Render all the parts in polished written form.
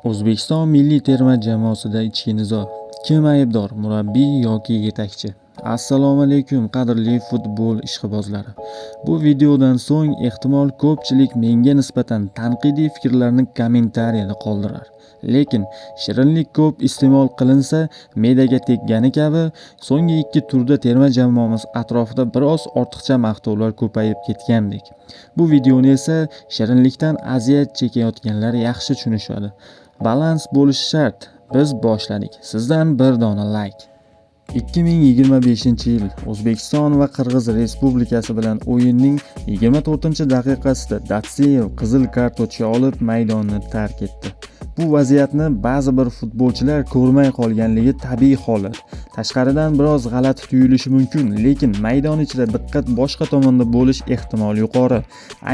O'zbekiston milliy terma jamoasida ichki nizo. Kim aybdor, murabbiy yoki yetakchi? Assalomu alaykum, qadrli futbol ishqibozlari. Bu videodan so'ng ehtimol ko'pchilik menga nisbatan tanqidiy fikrlarni kommentariyada qoldirar. Lekin shirinlik ko'p iste'mol qilinsa, me'daga tekkani kabi, so'nggi 2 turda terma jamoamiz atrofida biroz ortiqcha maqtovlar ko'payib ketgandek. Bu videoni esa shirinlikdan aziyat chekayotganlar yaxshi tushunishadi. Balans bo'lishi shart. Biz boshladik. Sizdan bir dona like. 2025-yil O'zbekiston va Qirg'iz Respublikasi bilan o'yinning 24-daqiqasida Datseyev qizil kartochka olib maydonni tark etdi. Bu vaziyatni ba'zi bir futbolchilar ko'rmay qolganligi tabiiy holat. Tashqaridan biroz g'alati tuyulishi mumkin, lekin maydon ichida diqqat boshqa tomonda bo'lish ehtimoli yuqori.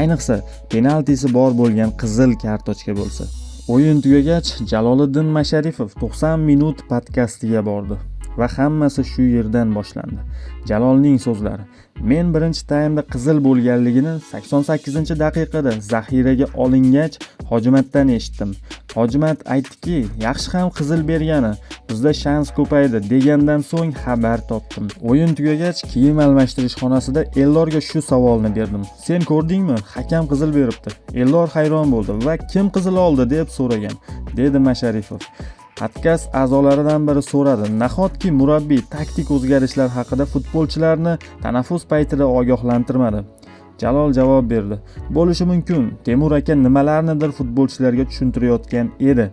Ayniqsa penaltisi bor bo'lgan qizil kartochka bo'lsa. O'yin tugagach Jaloliddin Masharipov 90 minut podkastiga bordi va hammasi shu yerdan boshlandi. Jalolning so'zlari: "Men birinchi taymda qizil bo'lganligini 88-daqiqada zaxiraga olingach Hojimatdan eshitdim. Hojimat aytdiki, yaxshi ham qizil bergani, bizda shans ko'paydi degandan so'ng xabar topdim. O'yin tugagach kiyim almashtirish xonasida Eldorga shu savolni berdim. Sen ko'rdingmi? Hakam qizil beribdi. Eldor hayron bo'ldi va kim qizil oldi deb so'ragan, dedi Masharipov. Podkast a'zolaridan biri so'radi: nahotki murabbiy taktik o'zgarishlar haqida futbolchilarni tanaffus paytida ogohlantirmadi? Jalol javob berdi: bo'lishi mumkin. Temur aka nimalarnidir futbolchilarga tushuntirayotgan edi.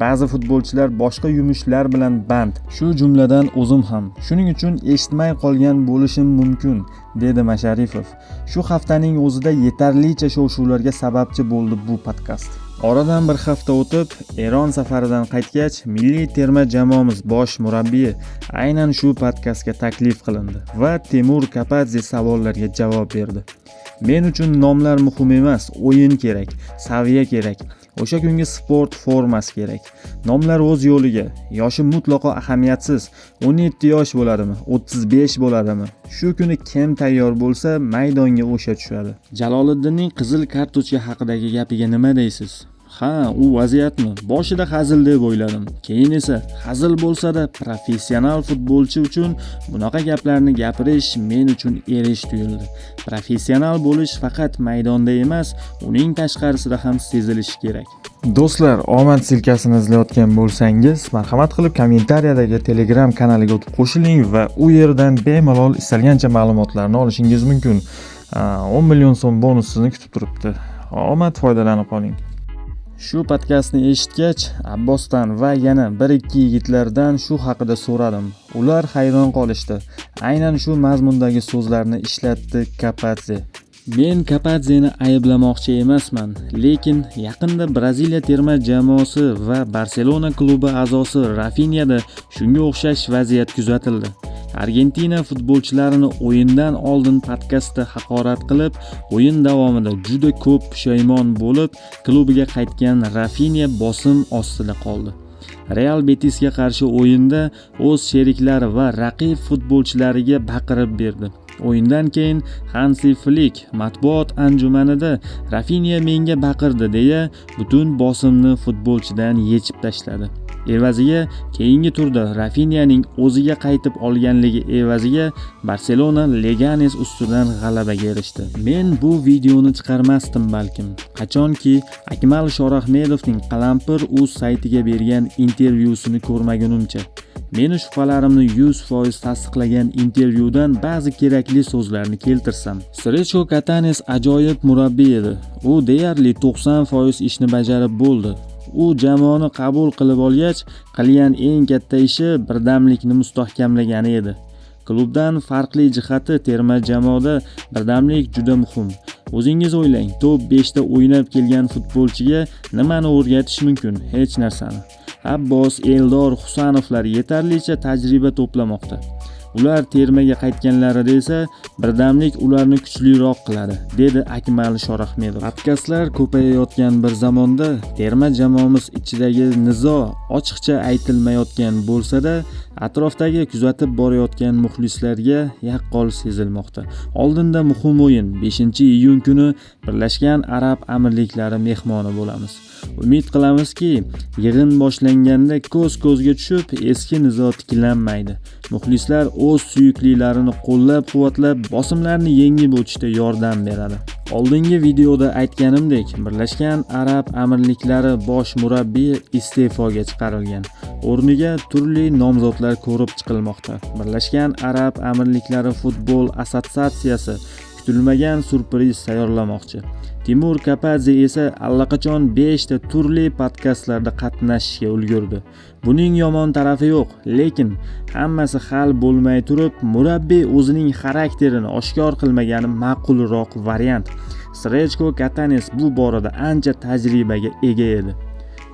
Ba'zi futbolchilar boshqa yumushlar bilan band, shu jumladan o'zim ham. Shuning uchun eshitmay qolgan bo'lishim mumkin, dedi Masharipov. Shu haftaning o'zida yetarlicha shov-shuvlarga sababchi bo'ldi bu podkast. Oradan bir hafta o'tib, Eron safaridan qaytgach, milliy terma jamoamiz bosh murabbiyi aynan shu podkastga taklif qilindi va Temur Kapadze savollarga javob berdi. Men uchun nomlar muhim emas, o'yin kerak, saviya kerak, o'sha kungi sport formasi kerak. Nomlar o'z yo'liga, yoshi mutlaqo ahamiyatsiz. 17 yosh bo'ladimi, 35 bo'ladimi? Shu kuni kim tayyor bo'lsa, maydonga o'sha tushadi. Jaloliddinning qizil kartochka haqidagi gapiga nima deysiz? Ha, u vaziyatmi? Boshida hazil deb o'yladim. Keyin esa hazil bo'lsa-da professional futbolchi uchun bunaqa gaplarni gapirish men uchun erish tuyuldi. Professional bo'lish faqat maydonda emas, uning tashqarisida ham sezilishi kerak. Do'stlar, omad silkasini izlayotgan bo'lsangiz, marhamat qilib kommentariyadagi Telegram kanaliga o'tib qo'shiling va u yerdan bemalol istalgancha ma'lumotlarni olishingiz mumkin. 10 million so'm bonus sizni kutib turibdi. Omad, foydalanib qoling. Shu podkastni eshitgach, Abbosdan va yana 1-2 yigitlardan shu haqida so'radim. Ular hayron qolishdi. Aynan shu mazmundagi so'zlarni ishlatdi Kapadze. Men Kapadzeni ayblamoqchi emasman, lekin yaqinda Braziliya terma jamoasi va Barselona klubi a'zosi Rafinyada shunga o'xshash vaziyat kuzatildi. Argentina futbolchilarini o'yindan oldin podkastda haqorat qilib, o'yin davomida juda ko'p pushaymon bo'lib, klubiga qaytgan Rafinya bosim ostida qoldi. Real Betisga qarshi o'yinda o'z sheriklari va raqib futbolchilariga baqirib berdi. O'yindan keyin Hansi Flik matbuot anjumanida Rafinya menga baqirdi deya butun bosimni futbolchidan yechib tashladi. Evaziga keyingi turda Rafinyaning o'ziga qaytib olganligi evaziga Barselona Leganes ustidan g'alabaga erishdi. Men bu videoni chiqarmasdim balkim. Qachonki Akmal Shorahmedovning Qalampir uz saytiga bergan intervyusini ko'rmagunimcha. Meni shubhalarimni 100% tasdiqlagan intervyudan ba'zi kerakli so'zlarni keltirsam. Srechko Katanes ajoyib murabbiy edi. U deyarli 90% ishni bajarib bo'ldi. U jamoani qabul qilib olgach, qilgan eng katta ishi birdamlikni mustahkamlagani edi. Klubdan farqli jihati terma jamoada birdamlik juda muhim. O'zingiz o'ylang, top 5 ta o'ynab kelgan futbolchiga nimani o'rgatish mumkin? Hech narsani. Abbos, Eldor, Husanovlar yetarlicha tajriba to'plamoqda. Ular termaga qaytganlarida esa birdamlik ularni kuchliroq qiladi, dedi Akmal Shorahmedov. Podkastlar ko'payayotgan bir zamonda terma jamoamiz ichidagi nizo ochiqcha aytilmayotgan bo'lsa-da, atrofdagi kuzatib borayotgan muxlislarga yaqqol sezilmoqda. Oldinda muhim o'yin 5-iyun kuni Birlashgan Arab Amirliklari mehmoni bo'lamiz. Umid qilamizki, yig'in boshlanganda ko'z-ko'zga tushib, eski nizo tiklanmaydi. Muxlislar o'z suyuklilarini qo'llab-quvvatlab, bosimlarni yengib o'tishda yordam beradi. Oldingi videoda aytganimdek, Birlashgan Arab Amirliklari bosh murabbiyi iste'foga chiqarilgan. O'rniga turli nomzodlar ko'rib chiqilmoqda. Birlashgan Arab Amirliklari futbol assotsiatsiyasi kutilmagan syurpriz tayyorlamoqchi. Timur Kapadze esa allaqachon 5 ta turli podkastlarda qatnashishga ulgurdi. Buning yomon tarafi yo'q, lekin hammasi hal bo'lmay turib, murabbiy o'zining xarakterini oshkor qilmagani ma'qulroq variant. Srechko Katanes bu borada ancha tajribaga ega edi.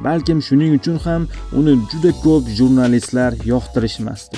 Balkim shuning uchun ham uni juda ko'p jurnalistlar yoqtirishmasdi.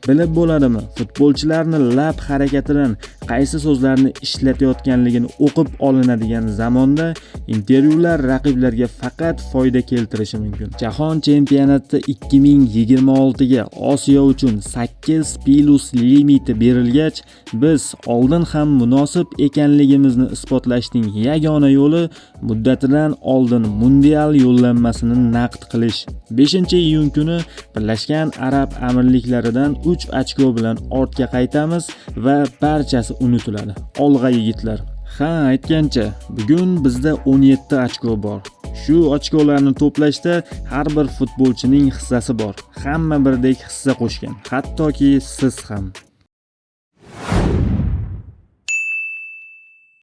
Bilib bo'ladimi, futbolchilarni lab harakatidan qaysi so'zlarni ishlatayotganligini o'qib olinadigan zamonda intervyular raqiblarga faqat foyda keltirishi mumkin. Jahon chempionati 2026 ga Osiyo uchun 8 plus limiti berilgach, biz oldin ham munosib ekanligimizni isbotlashning yagona yo'li muddatidan oldin mundial yo'llanmasini naqd qilish. 5-iyun kuni Birlashgan Arab Amirliklaridan 3 ochko bilan ortga qaytamiz va barchasi unutiladi. Olg'a yigitlar. Ha, aytgancha, bugun bizda 17 ochko bor. Shu ochkolarni to'plashda har bir futbolchining hissasi bor. Hamma birdek hissa qo'shgan, hattoki siz ham.